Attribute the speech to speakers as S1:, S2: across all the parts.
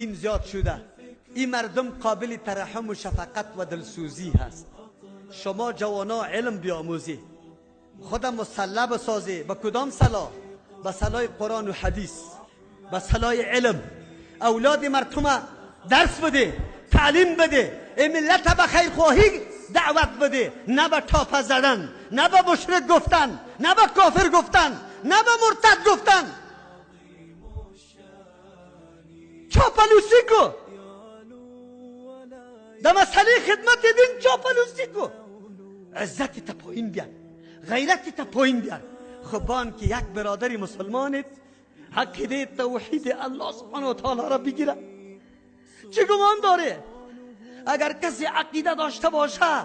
S1: این زیاد شده. این مردم قابل ترحم و شفقت و دلسوزی هست. شما جوانا علم بیاموزی، خودم مسلح بسازی. با کدام سلاح؟ با سلاح قرآن و حدیث، با سلاح علم. اولاد مردم درس بده، تعلیم بده، این ملت به خیرخواهی دعوت بده، نه به تاپه زدن، نه به مشرک گفتن، نه به کافر گفتن، نه به مرتد گفتن. چاپلوسی کو در مسئله خدمت دین، چاپلوسی کو. عزت تا پایین بیار، غیرت تا پایین بیار. خب که یک برادر مسلمانت عقیده توحید الله سبحانه و تعالی را بگیره، چه گمان داره؟ اگر کسی عقیده داشته باشه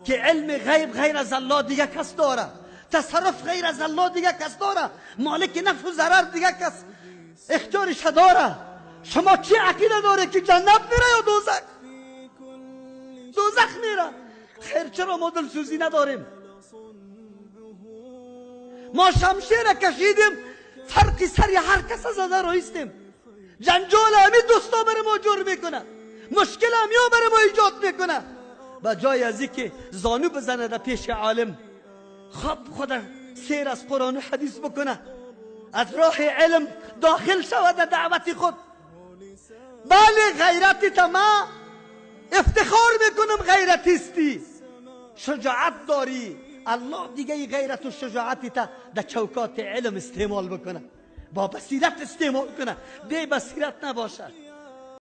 S1: که علم غیب غیر از الله دیگه کس داره، تصرف غیر از الله دیگه کس داره، مالک نفع و ضرر دیگه کس اختیارش داره، شما چی عقیده داره که جنت میره یا دوزخ؟ دوزخ میره. خیر، چرا ما دلسوزی نداریم؟ ما شمشیر کشیدیم، فرقی سری هر کس زده رایستیم. جنجال همی دوستا بر ما جور میکنه، مشکل همیا بر ما ایجاد میکنه. با جای از که زانو بزنه در پیش عالم، خب خود سیر از قرآن و حدیث بکنه، از راه علم داخل شود در دعوت خود. بله، غیرتی تا ما افتخار میکنم، غیرتیستی، شجاعت داری. الله دیگه ای غیرت و شجاعتی تا در چوکات علم استعمال بکنه، با بصیرت استعمال کنه، بی بصیرت نباشه.